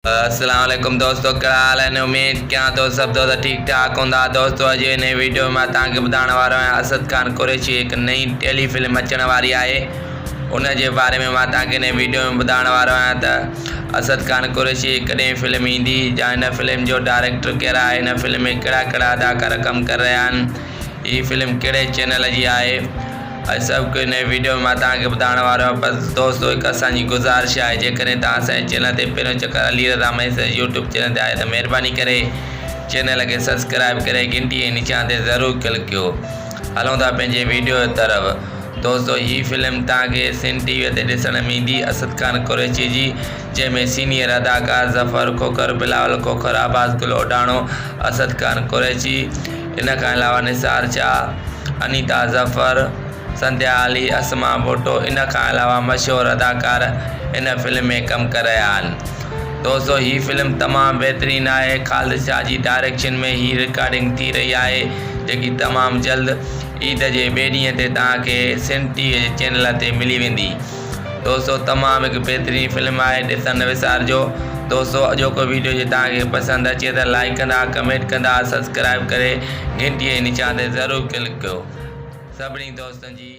اسلام عليڪم دوستو ڪهڙا حال آهن اميد ڪيان ٿو سڀ دوست ٺيڪ ٺاڪ هوندا دوستو اڄ هن ويڊيو ۾ مان توهان کي ٻڌائڻ وارو آهيان اسد خان قريشي هڪ نئين ٽيلي فلم اچڻ واري آهي ان جي باري ۾ مان توهان کي هن ويڊيو ۾ ٻڌائڻ وارو آهيان ته اسد خان قريشي ڪڏهن فلم ايندي يا هن فلم جو ڊائريڪٽر ڪير آهي هن فلم ۾ ڪهڙا ڪهڙا اداڪار ڪم ڪري رهيا آهن هي فلم ڪهڙي چينل جي آهي اهي سڀ ڪجهه نئين ويڊيو ۾ مان توهان کي ٻڌائڻ وارو آهيان پر دوستو هڪ اسان جي گذارش آهي جيڪڏهن توهان اسان جي چينل تي پهريون چڪر علي رضا مهيسر يوٽيوب چينل تي آيا ته مهرباني ڪري چينل کي سبسڪرائب ڪري گهنٽي جي نشان تي ضرور ڪلڪ ڪيو هلون ٿا پنهنجي ويڊيو جي طرف دوستو هي فلم توهان کي سن ٽي وي تي ڏسڻ ۾ ايندي اسد خان قريشي جي جنهن ۾ سينيئر اداڪار ظفر کوکر بلاول کوکر عباس گل اوڍاڻو اسد خان قريشي ان کان علاوه نثار شاهه انيتا ظفر، سنڌيا علي، اسما ڀٽو ان کان علاوه مشهور اداڪار هن فلم ۾ ڪم ڪري رهيا آهن. دوستو هي فلم تمام بهترين آهي خالد شاهه جي ڊائريڪشن ۾ هي رڪارڊنگ ٿي رهي آهي جيڪي تمام جلد عيد جي ٻئي ڏينهن تي توهان کي سنڌ ٽي وي جي چينل تي ملي ويندي. دوستو تمام هڪ بهترين فلم آهي ڏسڻ نه وسارجو دوستو اڄوڪو ويڊيو جي توهان کي پسند اچي ته لائيڪ ڪندا ڪمينٽ ڪندا سبسڪرائب ڪري گهنٽي جي نشان تي ضرور ڪلڪ ڪيو سڀني دوستن جي.